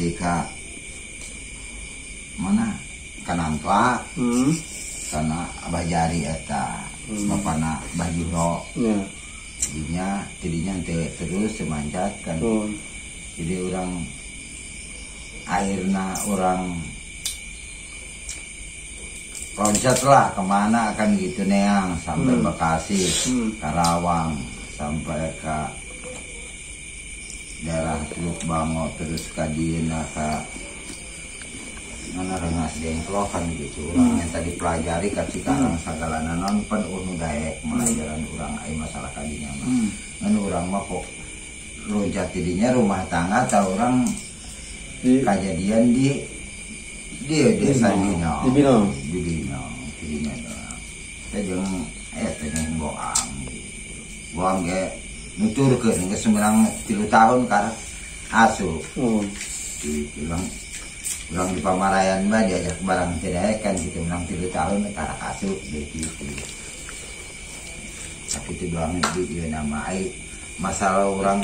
deui ka mana Kanangkla. Karena Abah Jari eta bapana Abah Juhro. Dinya tidinya teu terus semancat kan. Jadi orang akhirna orang loncat lah kemana kan gitu neang sampai Bekasi, Karawang, sampai ke daerah Teluk Bango, terus ke Dina, ke mana Rengas Dengklok kan gitu. Orang yang tadi pelajari ke Cikarang sagalana non pan unu daek melajaran urang ai masalah kadinya mah. Ngan urang mah kok loncat tidinya rumah tangga atau orang kejadian di desa Binong. Di Binong. Di Binong, tidinya doang. Teh jeung eta jeung boang gitu. Boang ge nuturkeun geus meunang 3 tahun karek asup. Gitu urang di Pamarayan mah diajak barang teh kan gitu menang 3 tahun karek asup gitu. Sakitu doang di ieu nama ai masalah urang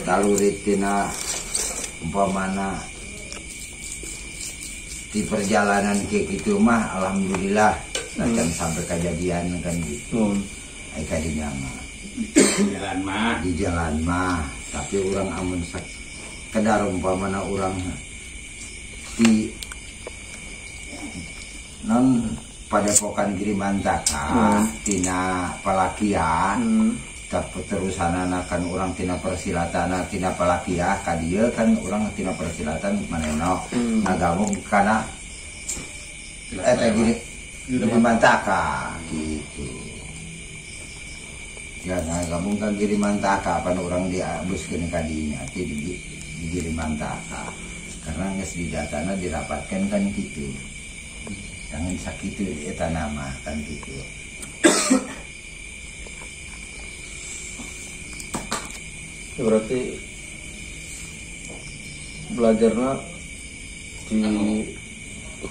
talurit tina umpamana di perjalanan kayak gitu mah alhamdulillah kan sampai kejadian kan gitu. Ai kadinya mah di jalan mah tapi urang amun sakedar umpamana urang di non padepokan Giri Mantaka tina Palakia tapi terusanana kan urang tina persilatana tina Palakia ka dieu kan urang tina persilatan maneno ngagabung kana eta Giri Mantaka gitu. Ya ngagabung ka Giri Mantaka pan urang diabuskeun ka dinya di Giri Mantaka karena geus didatana dirapatkan kan gitu. Jangan sakitu eta nama kan gitu. Ya, berarti belajarnya di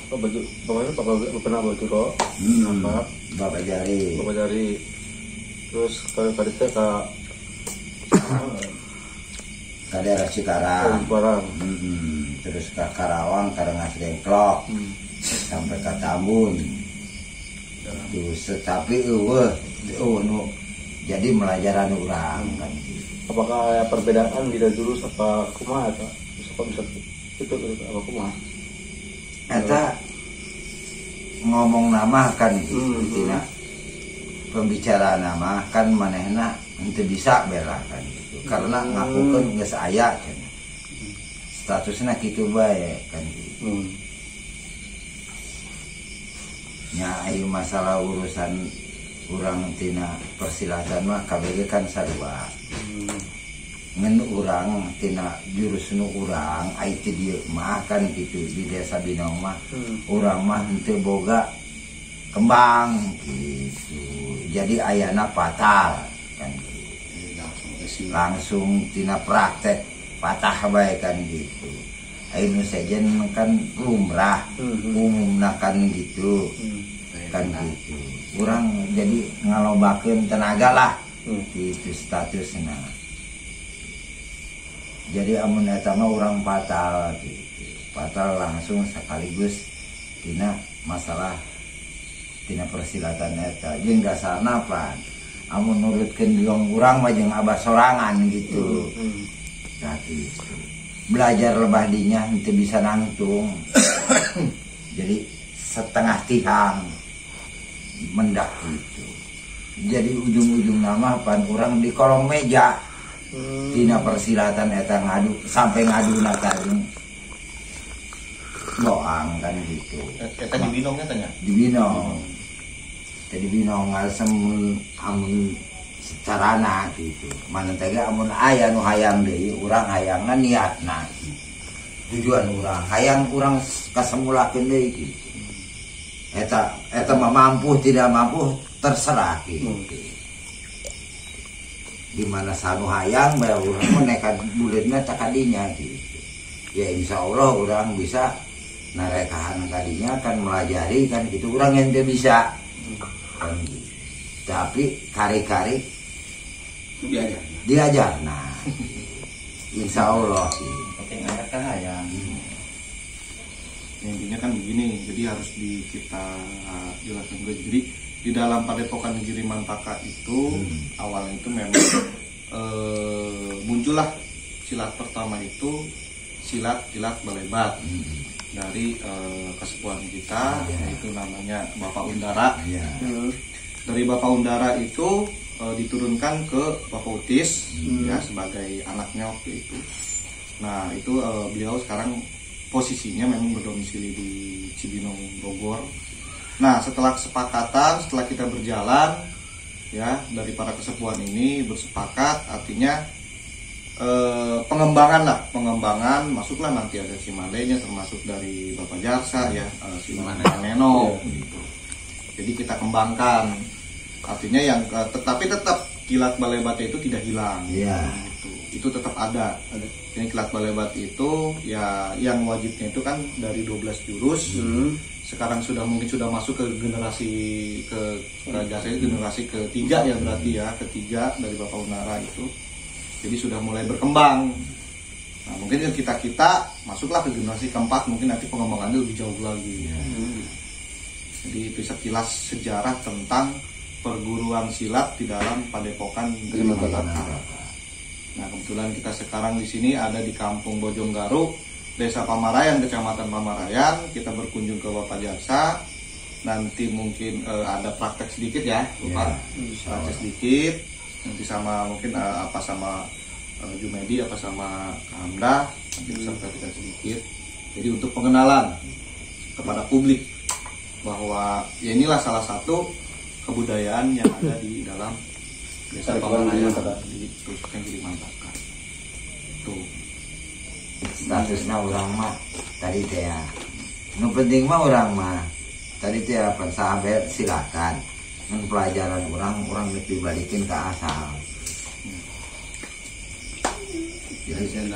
Bapak Juro, Bapak Jari. Bapak Jari. Terus kalau tadi teh ke daerah Cikarang. Terus ke Karawang, ke Rengas Dengklok, sampai ke Tambun. Terus tapi nu jadi melajaran urang kan. Apakah ada perbedaan beda jurus apa kumaha eta? Bisa bisa itu apa kumaha? Eta ngomong nama kan gitu tina pembicaraan nama kan manehna henteu bisa bela kan gitu. Karena ngakukeun geus aya cenah. Statusna kitu bae kan gitu. Nya ayo masalah urusan urang tina persilatan mah KBG kan sarua. Ngen urang tina jurus nu urang ai teh dieu mah kan gitu di desa Binong mah urang mah henteu boga kembang gitu. Jadi ayana fatal kan gitu. Langsung tina praktek patah bae kan gitu. Ai nu sejen kan lumrah umumna kan gitu. Kan gitu. Urang jadi ngalobakeun tenaga lah gitu statusna. Jadi amun eta mah urang fatal gitu. Fatal langsung sekaligus tina masalah tina persilatan eta. Jeung dasarna pan amun nurutkeun biong urang mah jeung abah sorangan gitu. Tah gitu. Belajar lebah dinya henteu bisa nangtung. Jadi setengah tihang mendak gitu. Jadi ujung-ujung nama pan urang di kolong meja. Tina persilatan eta ngadu sampai ngaduna tadi boang kan gitu. Eta di Binong nya tanya? Di Binong. Jadi Binong ngasem amun secarana gitu. Mana teh amun aya nu hayang deui urang hayangna niatna gitu. Tujuan urang hayang urang kasemulakeun deui gitu. Eta eta mah mampu tidak mampu terserah gitu. Di mana sanu hayang bae urang mah nekat buleutna teh kadinya gitu. Ya insya Allah urang bisa narekahan kadinya kan melajari kan gitu urang yang teu bisa kan gitu. Tapi kari-kari diajar. Nah, insya Allah gitu. Penting aya kan. hayang. Intinya kan begini, jadi harus di kita jelaskan juga. Jadi di dalam Padepokan Giri Mantaka itu awalnya itu memang muncullah silat pertama itu silat Kilat Balebat dari kesepuhan kita, yaitu namanya Bapak Undara. Dari Bapak Undara itu diturunkan ke Bapak Utis ya sebagai anaknya waktu itu. Nah itu beliau sekarang posisinya memang berdomisili di Cibinong, Bogor. Nah setelah kesepakatan, setelah kita berjalan ya dari para kesepuhan ini bersepakat, artinya pengembangan lah, pengembangan masuklah nanti ada Cimalenya termasuk dari Bapak Jarsa ya, Maneno gitu. Jadi kita kembangkan, artinya yang tetapi tetap Kilat Balebatnya itu tidak hilang. Gitu. Itu tetap ada. Jadi Kilat Balebat itu ya yang wajibnya itu kan dari 12 jurus. Sekarang sudah mungkin sudah masuk ke generasi ke Jasa itu generasi ketiga ya berarti ya, ketiga dari Bapak Unara itu. Jadi sudah mulai berkembang. Nah, mungkin kita masuklah ke generasi keempat, mungkin nanti pengembangannya lebih jauh lagi. Jadi itu sekilas sejarah tentang perguruan silat di dalam Padepokan Giri Mantaka. Nah, kebetulan kita sekarang di sini ada di Kampung Bojonggaru, Desa Pamarayan, Kecamatan Pamarayan. Kita berkunjung ke Bapak Jasa. Nanti mungkin ada praktek sedikit ya, Bapak. Praktek sedikit. Nanti sama mungkin apa sama Jumedi, apa sama Hamda, nanti bisa perhatikan sedikit. Jadi untuk pengenalan kepada publik bahwa ya inilah salah satu kebudayaan yang ada di dalam Desa Pamarayan di khususnya Giri Mantaka. Tuh. Statusnya orang mah tadi teh ya. Nu penting mah orang mah tadi teh apa sahabat silakan. Mun pelajaran orang dibalikin ke asal. Jadi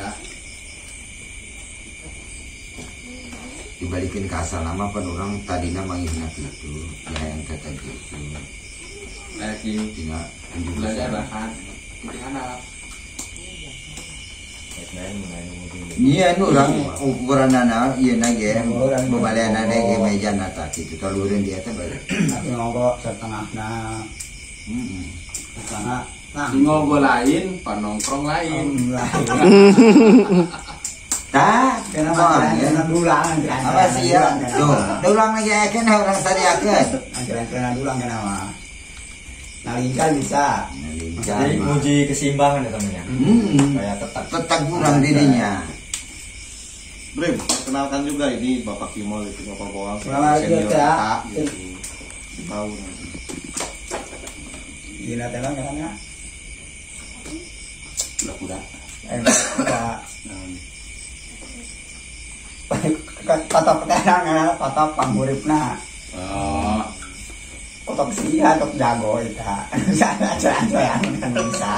dibalikin ke asal nama pan orang tadina manggihna kitu, ya yang kata gitu. Lagi tina belajar bahan di handap. Iya nu urang ukuranana ieu na ge babaleana ge mejana tah kitu talureun di eta balik. Ngogo setengahna. Setengah. Ngogo lain, panongkrong lain. Tah, kenapa dulang? Apa sih ya? Tuh, dulang lagi akeun urang sariakeun. Angkeun dulang kenapa? Nah, lincah bisa. Nah, jadi uji keseimbangan ya temennya. Kayak tetap kurang dirinya. Brim, kenalkan juga ini Bapak Kimol itu Bapak Boang senior kita gitu. Tahu nanti. Gila telang katanya. Kuda-kuda. Kotok telang, kotok panguripna. Oh. Kotok sia, kotok jago itu. Saya kan bisa.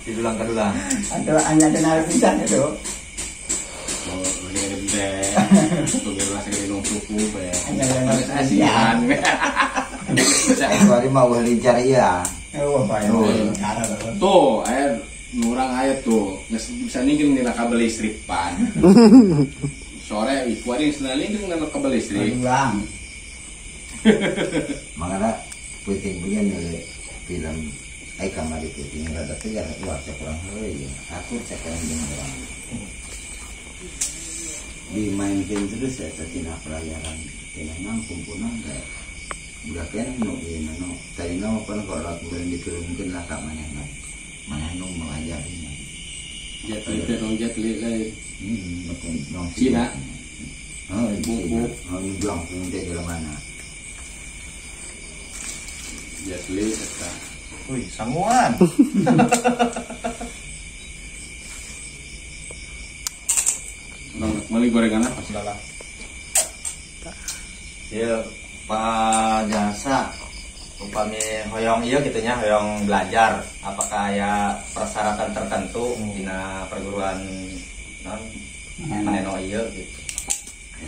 Didulang kedulang. Atau hanya kenal bisa gitu. Oh, ini ada benda. Tunggu rasa gede nunggu be. Hanya Kecuali mau lincah ya. Oh, tuh, air nurang air tuh, bisa ningking nih kabel listrik pan. Sore, ikuan ini senang ningking nih kabel listrik. Makanya puting punya nilai film, kamar di puting rada tegar, wah saya kurang ya. Aku saya kurang dengan orang. Dimainkan terus ya, tina pelajaran, tina nampung punang kayak. Udah kan nu ieu nu tadi nu pan kalau kemudian diturunkeun lah ka manehna. Manehna nu mengajarinya. Jet li teh dong jet li lain. Nong Cina. Oh, buku, oh blangkung teh jelema mana. Jet li eta. Wih, sanguan. Nong meuli gorengan apa segala. Ieu Pak Jasa, upami hoyong iya gitunya hoyong belajar, apakah ya persyaratan tertentu dina perguruan non maneno iya gitu.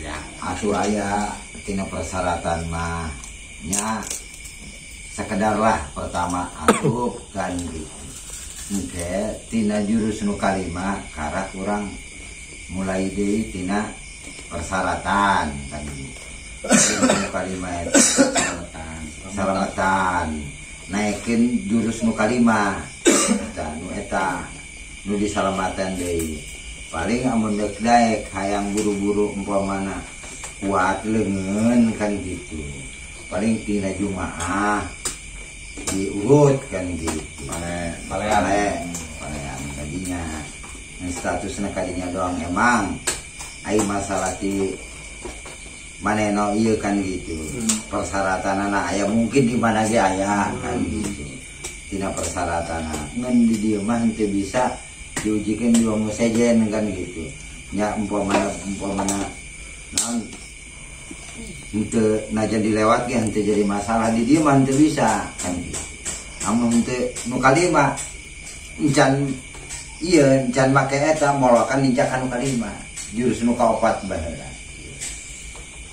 Ya, asuh aya tina persyaratan mah nya sekedarlah pertama asup kan gitu. Engke tina jurus nu kalima karak urang Mulai deui tina persyaratan kan gitu. Nu kalima eta salamatan naikeun jurus nu kalima eta nu eta nu disalamatan deui. Paling amun deuk daek hayang buru-buru umpamana kuat leungeun kan gitu. Paling tina Jumaah diurut kan gitu. Palean kadinya. Nah, statusna kadinya doang emang ai masalah ti maneno ieu kan gitu. Persyaratanana aya mungkin di mana ge aya kan gitu. Tina persyaratanana ngan di dieu mah henteu bisa diujikeun di wong sejen kan gitu. Nya umpamana naon henteu najan dilewat ge henteu jadi masalah di dieu mah henteu bisa kan gitu. Amun henteu nu kalima encan ieu encan make eta molokan nincakan nu kalima jurus nu kaopat baheula.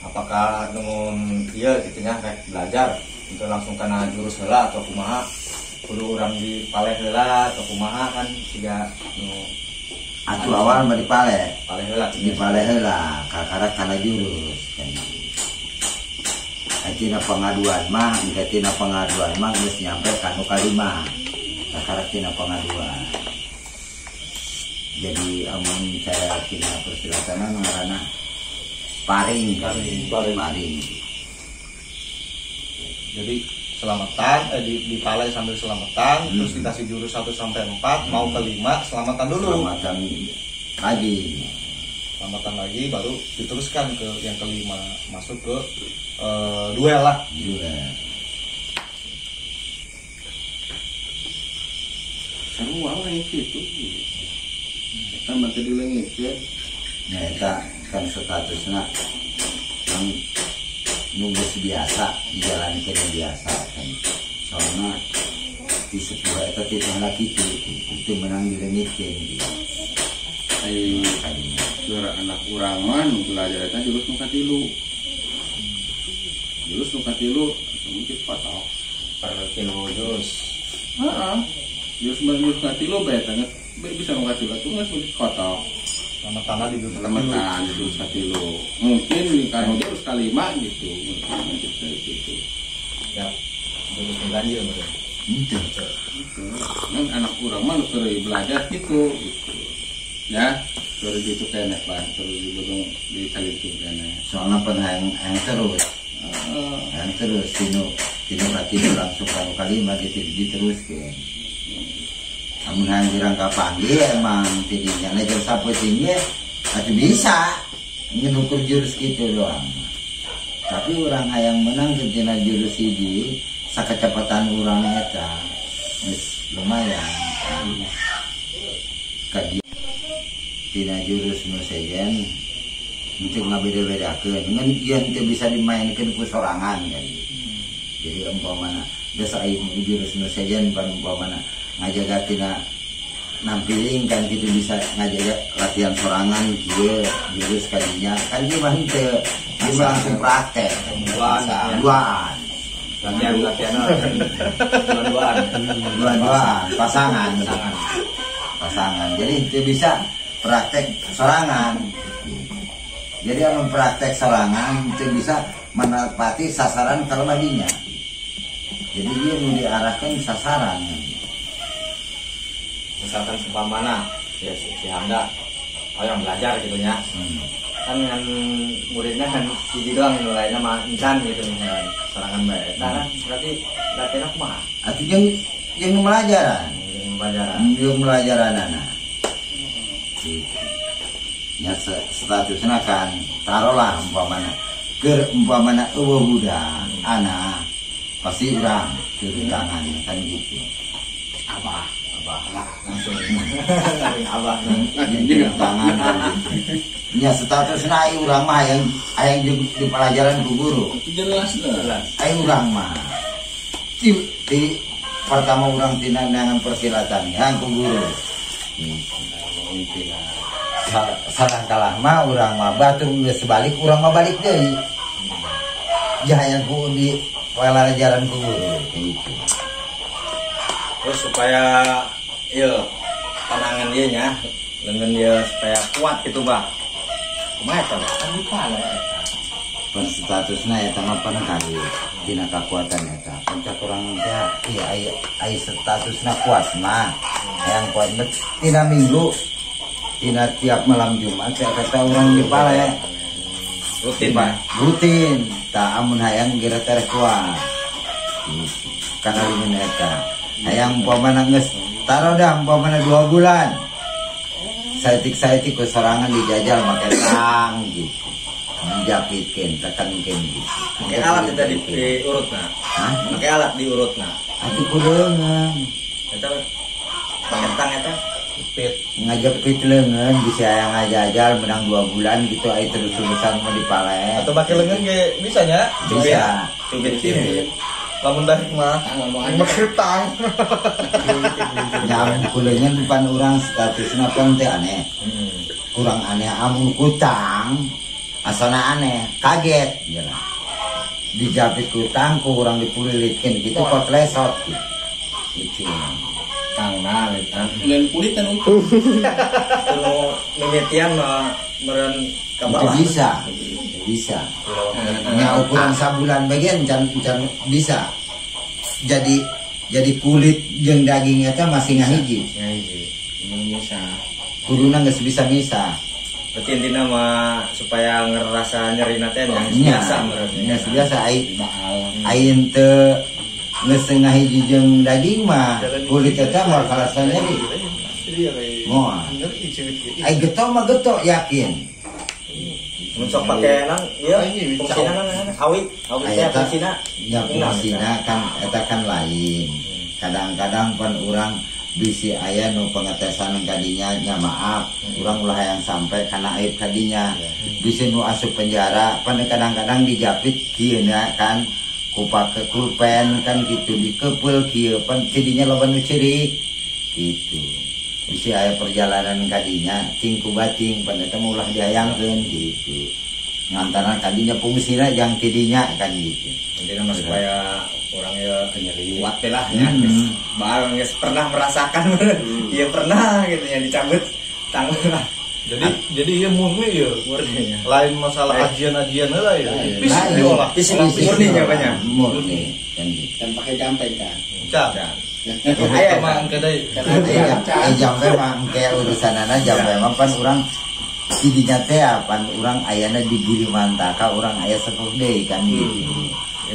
Apakah namun ieu kitu nya rek belajar untuk langsung kana jurus heula atau kumaha kudu urang dipaleh heula atau kumaha kan siga nu atuh awal mah dipaleh. Paleh heula dipaleh heula kakara kana jurus kan. Tina pengaduan mah engke tina pengaduan mah geus nyampe ka nu kalima. Kakara tina pengaduan. Jadi amun cara tina persilatan ngaranna paring paring. Jadi selamatan dipalai sambil selamatan, terus dikasih jurus 1 sampai 4, mau ke 5 selamatan dulu. Selamatan lagi. Selamatan lagi baru diteruskan ke yang kelima, masuk ke duel lah. Duel. Sarua we kitu. Eta mah teu dileungitkeun. Nya eta kan statusna yang nunggu biasa dijalankeun biasa kan. Soalna di sepuh eta titahna kitu, teu meunang dileungitkeun gitu. Ai juara anak urang mah nu belajar eta jurus nu katilu. Jurus nu katilu mungkin patok per tilu jurus. Heeh. Jurus nu katilu bae eta bisa nu katilu atuh geus mungkin kotok. Selamatan di jurus selamatan di jurus katilu. Mungkin kanu jurus kalima gitu. Mungkin gitu. Ya, jurus nu ganjil meureun. Henteu. Ngan anak urang mah nu keur belajar gitu gitu. Ya, terus gitu keneh Pak, terus dibedong dicalinting keneh. Soalna pan hayang terus. Hayang terus tinu katilu langsung kanu kalima gitu diteruskeun. Amun hayang dirang kapanggih emang tidinya na jam sapeuting ge atuh bisa ngenukur jurus gitu doang. Tapi urang hayang menang tina jurus hiji sakecepatan urang eta geus lumayan. Kadi tina jurus nu sejen henteu ngabeda-bedakeun ngan ieu henteu bisa dimainkeun ku sorangan kan. Jadi umpamana geus aya jurus nu sejen pan umpamana ngajaga tina nampiling kan gitu bisa ngajaga latihan sorangan kieu jurus kadinya kan ieu mah henteu ieu langsung praktek duaan latihan dua-duaan pasangan jadi henteu bisa praktek sorangan. Jadi amun praktek sorangan itu bisa menepati sasaran kalau madinya. Jadi dia mau diarahkan sasaran. Misalkan seumpamana ya si Hamda oh yang belajar gitu nya. Kan dengan muridnya kan hiji doang nu lainna mah encan gitu misalkan sorangan bae. Eta kan berarti latihan kumaha? Atuh jeung belajaran. Jeung belajaran. Jeung belajaranana. Ya statusna kan taruhlah umpamana keur umpamana eueuh budak anak pasti urang turun tangan kan gitu. Abah lah langsung abah turun tangan kan gitu. Nya statusna ai urang mah hayang di pelajaran ku guru. Jelas lah. Ai urang mah di pertama urang tina neangan persilatan hayang ku guru. Salah kalah mah urang mah batur geus sebalik urang mah balik deui. Jahayang ku di pelajaran ku guru gitu. Terus supaya ieu panangan ieu nya Lengan dia supaya kuat gitu bah. Kumaha eta? Kan dipale eta. Pan statusna eta mah pan kali tina kakuatan eta. Pan kurang teh ieu aya statusna kuat mah. Hayang kuat bet tina minggu tina tiap malam Jumat teh kata urang dipale. Rutin bah. Rutin. Tah amun hayang geura teh kuat. Kana leungeun eta. Hayang umpamana geus taruh dah umpamana 2 bulan. Saeutik-saeutik ku sorangan dijajal make tang gitu. Dijapitkeun tekankeun gitu. Make alat eta diurutna. Hah? Make alat diurutna. Atuh ku leungeun. Eta make tang eta jepit. Ngajepit leungeun bisa hayang ngajajal menang 2 bulan gitu ai terus-terusan mah dipale. Atau make leungeun ge bisa nya? Bisa. Cubit cubit. Lamun daek mah make tang. Nyamun ku leungeun pan urang statusna pan teh aneh. Kurang aneh amun kutang asalna aneh, kaget jelas. Dijapit kutang ku urang dipulilitkeun gitu kok lesot gitu. Itu. Tangna eta. Lain kulit kan itu. Nu mimitian mah meureun ka Itu bawah. bisa. Bisa. Nya ukuran sabulan bagian can bisa. Jadi kulit jeung daging eta masih ngahiji. Ngahiji. Bisa. Kuduna geus bisa misah. Berarti intina mah supaya ngerasa nyerina teh yang biasa meureun. Geus biasa ai ai teu geus ngahiji jeung daging mah kulit eta moal karasa nyeri. Moal. Ai geto mah geto yakin. Mun sok pake nang ieu fungsina nang awi, awi teh fungsina. Ya fungsina kan eta kan lain. Kadang-kadang pan urang bisi aya nu pengetesan kadinya nya maaf, urang ulah hayang sampai kana aib kadinya. Bisi nu asup penjara pan kadang-kadang dijapit kieu nya kan ku pake pulpen kan gitu dikepeul kieu pan tidinya loba nu ceurik gitu. Bisi aya perjalanan kadinya ting ku bating pan eta mah ulah dihayangkeun gitu. Ngantaran kadinya fungsina jang tidinya kan gitu. Intinya mah supaya orang ya kuat teh lah ya. Baal geus pernah merasakan ieu pernah gitu ya dicabut tangan lah. Jadi ieu murni ieu. Murni ya. Lain masalah ajian-ajian heula ya. Fisik diolah. Fisik murni nya banyak. Murni kan gitu. Dan pakai jampe kan. Can. Aya mah engke deui. Jampe mah engke urusanana jampe mah pan urang tidinya teh pan urang ayana di Giri Mantaka urang aya sepuh deui kan gitu.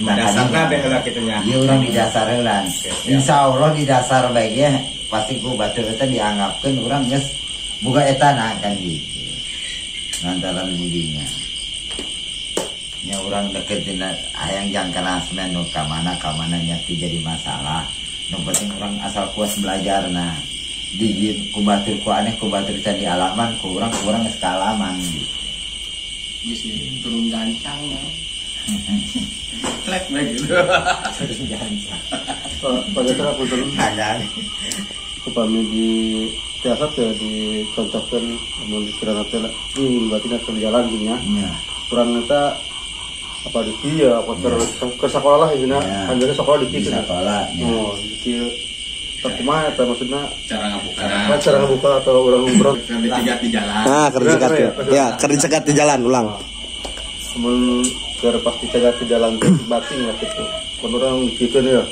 Nah, dasarna teh heula kitu nya. Ieu urang di dasar heula. Insyaallah di dasar bae ge pasti ku batur eta dianggapkeun urang geus boga etana kan gitu. Lantaran budinya. Nya urang deket dina hayang jang kana asmen nu ka mana nya teu jadi masalah. Nu penting urang asal kuat belajar nah. Dijieun ku batur ku aneh ku batur can di alaman ku urang geus kaalaman gitu. Geus turun gancang ya. Klek bae gitu. Turun gancang. Pada saat aku turun kagak. Upami di tiasa teh dicontohkeun mun dikira teh ini berarti keur jalan gini ya. Kurang eta apa di kieu apa ke sekolah lah gini kan jadi sekolah di kieu. Sekolah. Oh, di kieu. Kumaha eta maksudna cara ngabuka. Cara ngabuka atau urang ngobrol keur dicegat di jalan. Nah, keur dicegat ya. Ya, keur dicegat di jalan ulang. Mun keur pas dicegat di jalan bating lah gitu. Mun urang kieu ya.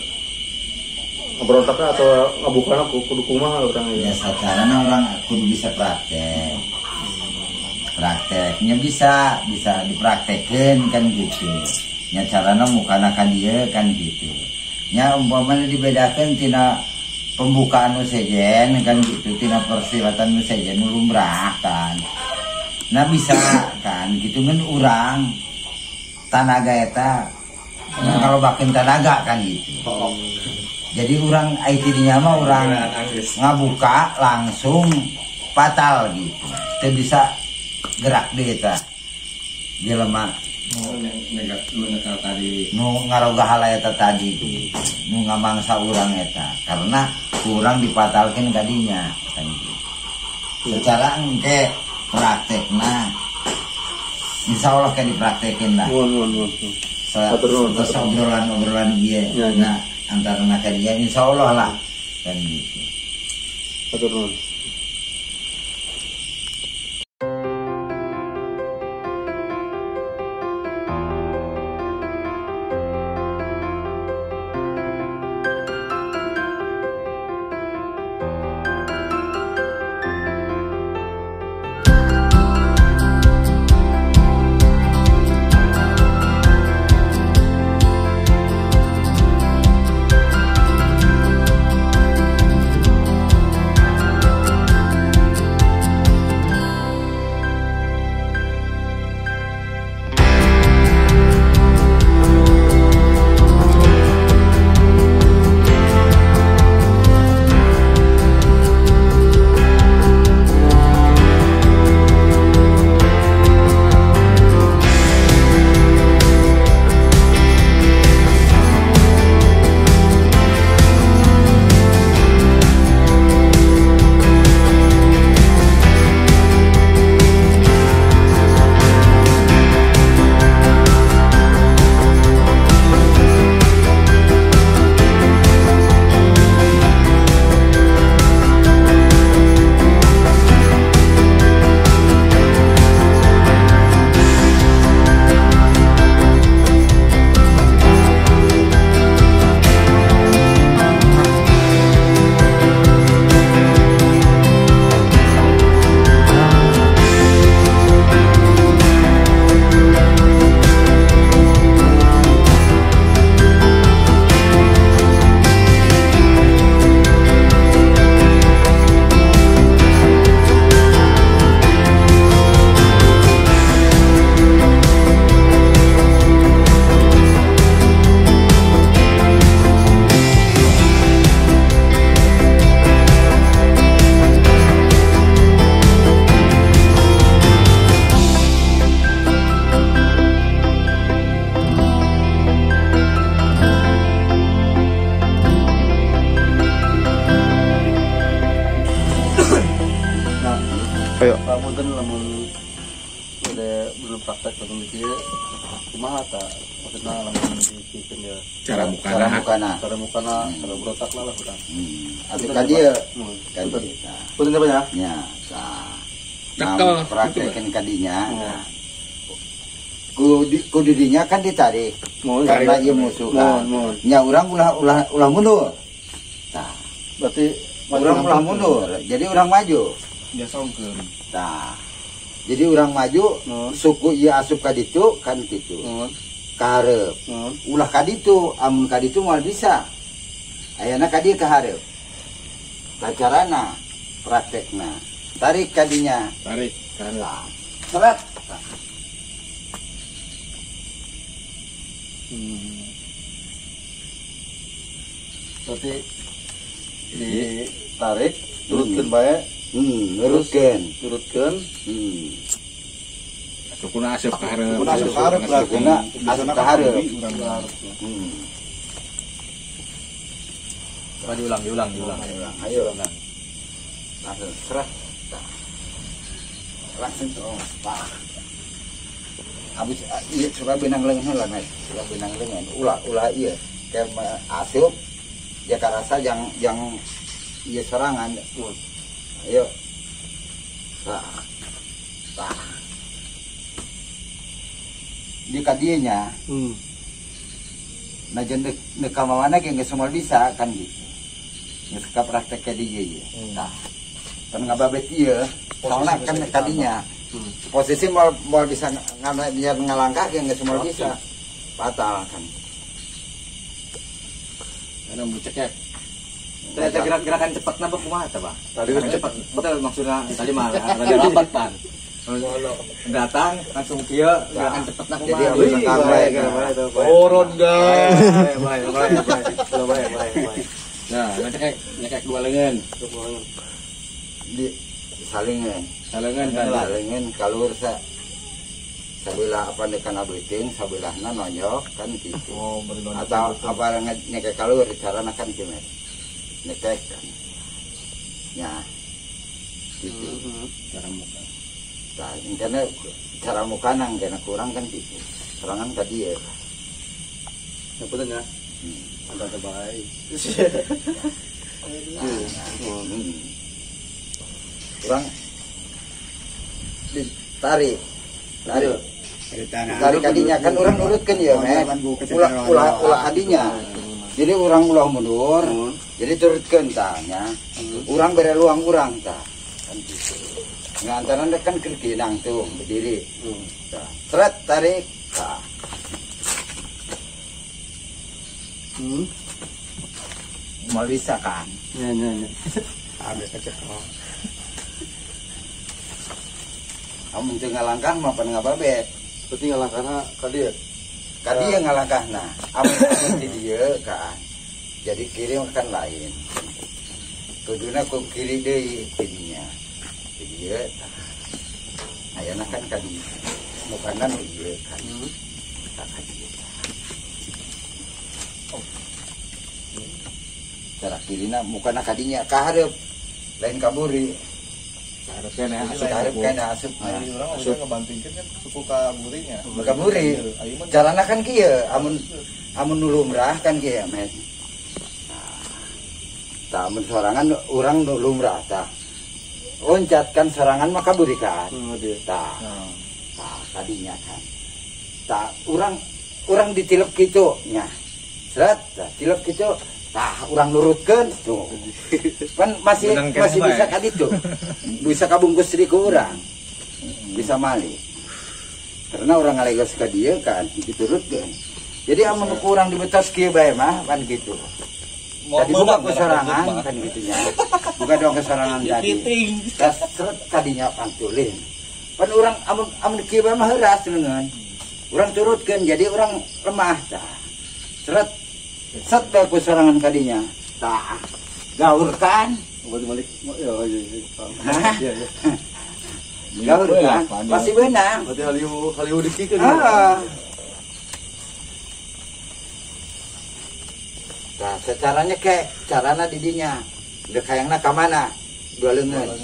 Ngeberontaknya atau ngabukana kudu kumaha urang ya. Ya sacarana urang kudu bisa praktek. Prakteknya bisa dipraktekeun kan gitu. Nya carana mukana ka dieu kan gitu. Nya umpamana dibedakeun tina pembukaan nu sejen kan gitu, tina persilatan nu sejen nu lumrah kan. Nah bisa kan gitu ngan urang tanaga eta kalau bakin tanaga kan gitu. Jadi urang IT-nya mah urang ngabuka langsung fatal gitu. Teu bisa gerak deui eta. Jelema nu ngaroga hala eta tadi nu ngamangsa urang eta karena kurang dipatalkeun kadinya kan gitu. Secara engke praktekna insyaallah kan dipraktekin lah. Nuhun. Terus obrolan-obrolan ieu nah antara nak dia insyaallah lah kan gitu. Hatur nuhun. praktek langsung di kumaha ta maksudna langsung dikikeun ya. Cara mukana. Cara mukana, cara berotak lah urang. Atuh ka dieu. Ka dieu. Punten apa ya? Nya, tah. Nah, praktekeun ka dinya. Ku didinya kan ditarik. Karena ieu musuh kan. Nya urang ulah mundur. Tah. Berarti urang ulah mundur. Jadi urang maju. Biasongkeun. Tah. Jadi urang maju, suku ieu asup ka ditu kan kitu. Ka hareup. Ulah ka ditu, amun ka ditu moal bisa. Ayana ka dieu ka hareup. Tah carana praktekna. Tarik ka dinya. Tarik ka hareup. Seret. Berarti ditarik, turutkeun bae. Nurutkeun. Turutkeun. Sukuna asup ka hareup. Sukuna asup ka hareup berarti. Sukuna asup ka hareup. Coba diulang. Ayo. Langsung seret. Langsung terus. Habis ieu coba benang leungeun heula, Mas. Coba benang leungeun. Ulah ieu. Kayak asup ya karasa yang ieu sorangan. Ayo. Tah. Tah. Di kadieu nya. Nah jen deuk ka mana ge geus moal bisa kan gitu. Geus ka praktek ka dieu ieu. Tah. Kan ngababet ieu, soalna kan kadinya. Posisi mau bisa ngalangkah ge geus moal bisa. Batal kan. Ana bucek. Ternyata gerak-gerakan cepat napa kumaha tah, Pak? Tadi cepat. Betul maksudnya tadi mah rada lambat pan. Datang langsung kieu gerakan cepet na kumaha. Jadi turun guys. Bae. Nah, nyekek dua lengan. Di salengan. Salengan kalur sa sabelah apa dekan abuting, sabelahna nonyok kan gitu. Oh, atau apa nyekek kalur carana kan kieu. Nyekek kan. Ya. Gitu. Cara muka. Nah, karena cara muka nang kena kurang kan gitu. Serangan tadi ya. Punten ya. Ada baik. Kurang ditarik. Tarik. Tarik kadinya kan orang nurutkeun ya, men. Ulah kadinya. Jadi orang ulah mundur. Jadi turutkeun tah nya. Urang bere luang urang tah. Kan gitu. Nah, antara kan keur nangtung berdiri. Tah. Seret tarik. Tah. Mau bisa kan? Ya. Ada kecil. Kamu teu ngalangkah mah pan ngababet. Berarti ngalangkahna ka dieu. Ka dieu ngalangkahna. Amun di dieu kan. Jadi kiri kan lain. Kuduna ku kiri deui tidinya. Di dieu tah. Ayana kan ka dieu. Mukana nu ieu kan. Tah ka dieu. Cara kirina mukana kadinya ka hareup lain kaburi. Kahareup keneh asup. Kahareup keneh asup. Ari urang udah ngebantingkeun kan suku ka burinya. Ka buri. Carana kan kieu amun nu lumrah kan kieu met. Tah amun sorangan urang nu lumrah tah. Loncat kan sorangan mah kaburi kan. Tah. Tah kadinya kan. Tah urang ditilep kitu nya. Seret tah tilep kitu. Tah urang nurutkeun tuh. Kan masih bisa ka ditu. Bisa kabungkus di ku urang. Bisa mali. Karena urang ngalegos ka dieu kan diturutkeun. Jadi amun ku urang dibetos kieu bae mah kan gitu. Tadi buka ku sorangan kan gitu nya. Buka dong ke sorangan tadi. Tas seret kadinya pantulin. Pan urang amun kieu bae mah heuras leungeun. Urang turutkeun jadi urang lemah tah. Seret set bae ku sorangan kadinya. Tah. Gaur kan? Balik ya ya. Ya. Gaur kan? Pasti beunang. Berarti haliu dikikeun. Heeh. Nah, secaranya kek, carana didinya. Dek hayangna ka mana? Dua leungeun.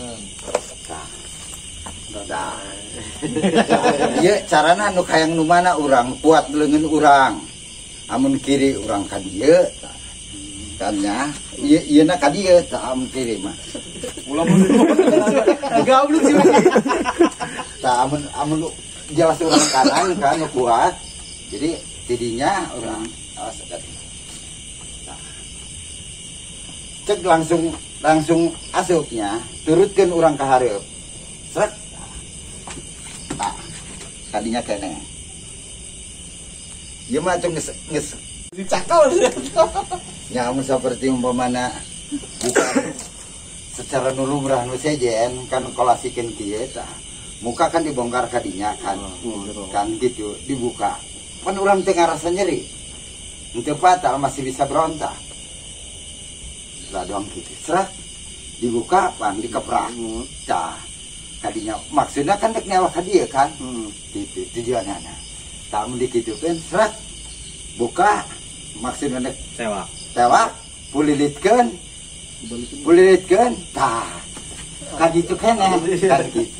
Tah. Tah. Ieu carana nu hayang nu mana urang kuat leungeun urang. Amun kiri urang ka dieu tah. Kan nya ieu ieuna ka dieu tah amun kiri mah. Ulah mun. Gabluk sih. Tah amun jelas urang kanan kan nu kuat. Jadi tidinya urang awas tadi. Tah. Cek langsung asupnya turutkeun urang ka hareup. Srek. Tah. Kadinya keneh. Ieu mah atuh geus dicakal. Ya amun saperti umpamana bukan secara nu lumrah nu sejen kan kolasikeun kieu tah. Muka kan dibongkar kadinya kan. Kan gitu dibuka. Kan urang teh ngarasa nyeri. Henteu fatal masih bisa berontak. Lah doang gitu. Srek dibuka pan dikeprak. Tah. Kadinya maksudnya kan dek newak ka dieu kan. Gitu tujuanna. Tah mun dikitukeun srek buka maksudnya dek tewak. Tewak pulilitkeun. Pulilitkeun tah. Kan gitu keneh kan gitu.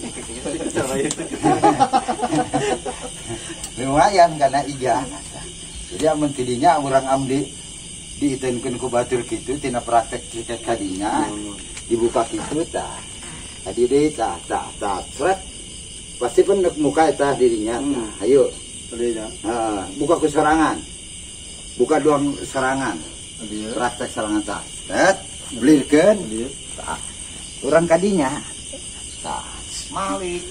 Lumayan karena iga. Jadi amun tidinya urang amdi diitenkeun ku batur kitu tina praktek tiket kadinya dibuka kitu tah. Tadi deui tah tah tah sret. Pasti pun nek muka eta dirinya tah. Ayo. Heeh, buka ku sorangan. Buka doang serangan. Praktek serangan tah. Sret, belirkeun. Tah. Urang kadinya. Tah. Malik.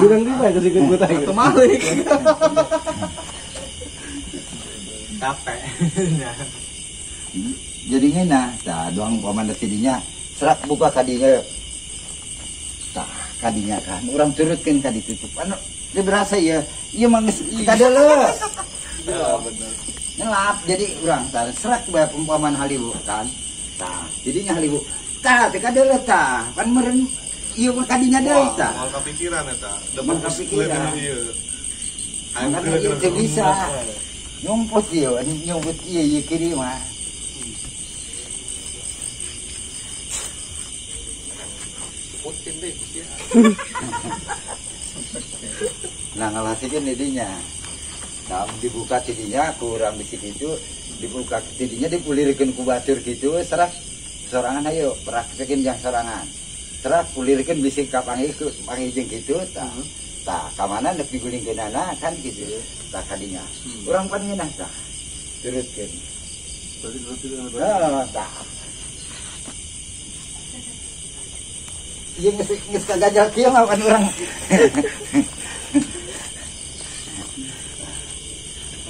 Urang di bae kasihkeun ku tah. Atau Malik. Capek. Jadi ngeunah tah doang pamana tidinya serak buka kadinya. Tah kadinya kan urang turutkeun ka ditutup. Anu teu berasa ieu. Ieu mah geus kadeuleuh. Bener. Nyelap jadi urang tah serak bae umpaman haliwu kan. Tah jadinya haliwu. Tah teu kadeuleuh tah. Pan meureun ieu mah kadinya deui tah. Moal kapikiran eta. Moal kapikiran. Makanya ieu teu bisa. Nyumput ieu, nyumput ieu ieu kiri mah. Putin deh ya. Nah ngalasikeun didinya. Nah dibuka tidinya kurang bisi kitu, dibuka tidinya dipulirkeun ku batur kitu, serah sorangan ayo praktekeun jang sorangan. Serah pulirkeun bisi ka panggih jeung kitu tah. Tah ka mana nek digulingkeunana kan kitu. Tah kadinya. Urang pan ngeunah tah. Turutkeun. Heeh, tah. Ieu geus kagajal kieu mah kan urang.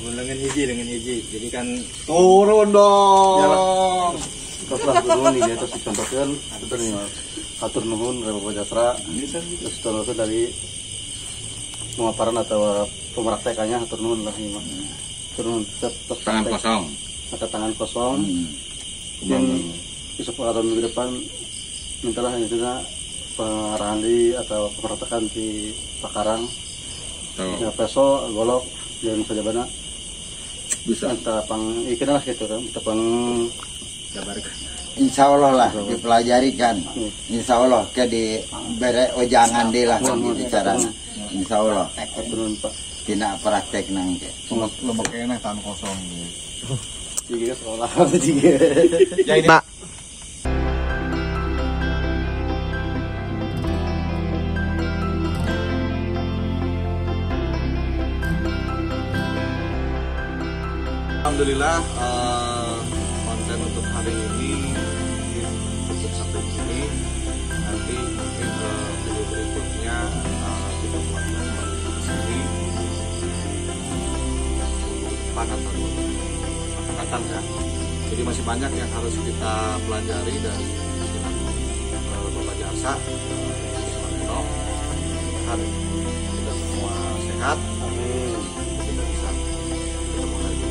Amun lengan hiji. Jadi kan turun dong. Terus lah turun nih terus dicontohkeun atur nih. Atur nuhun Bapak Jatra. Terus contohkeun dari pemaparan atau pemraktekannya atur nuhun lah ini mah. Atur nuhun tetap tangan kosong. Atau tangan kosong. Dan besok atau minggu depan mintalah yang juga pengarahan di atau pemraktekan di Pakarang. Ya peso, golok dan sajabana. Bisa. Entah pang ikan lah gitu kan, entah pang jabarkan. Insya Allah lah dipelajari kan. Insya Allah ke di bere ojangan deh lah kan gitu caranya. Insya Allah. Tina praktek nang ke. Lo pakai tangan kosong. Tiga sekolah. Ya ini. Alhamdulillah konten untuk hari ini cukup sampai di sini. Nanti mungkin video berikutnya kita buat kembali ke sini minggu depan atau akan datang ya. Jadi masih banyak yang harus kita pelajari dari Bapak Jasa, Neno. Mudah-mudahan kita semua sehat. Amin. Kita bisa ketemu lagi.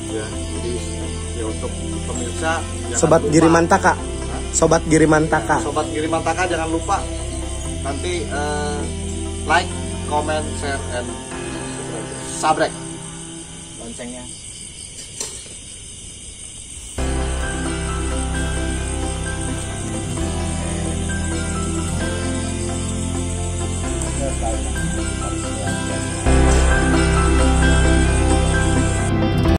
Ya, jadi ya untuk pemirsa Sobat lupa, Girimantaka. Sobat Girimantaka. Ya, Sobat Girimantaka jangan lupa nanti like, comment, share, and subscribe. Loncengnya.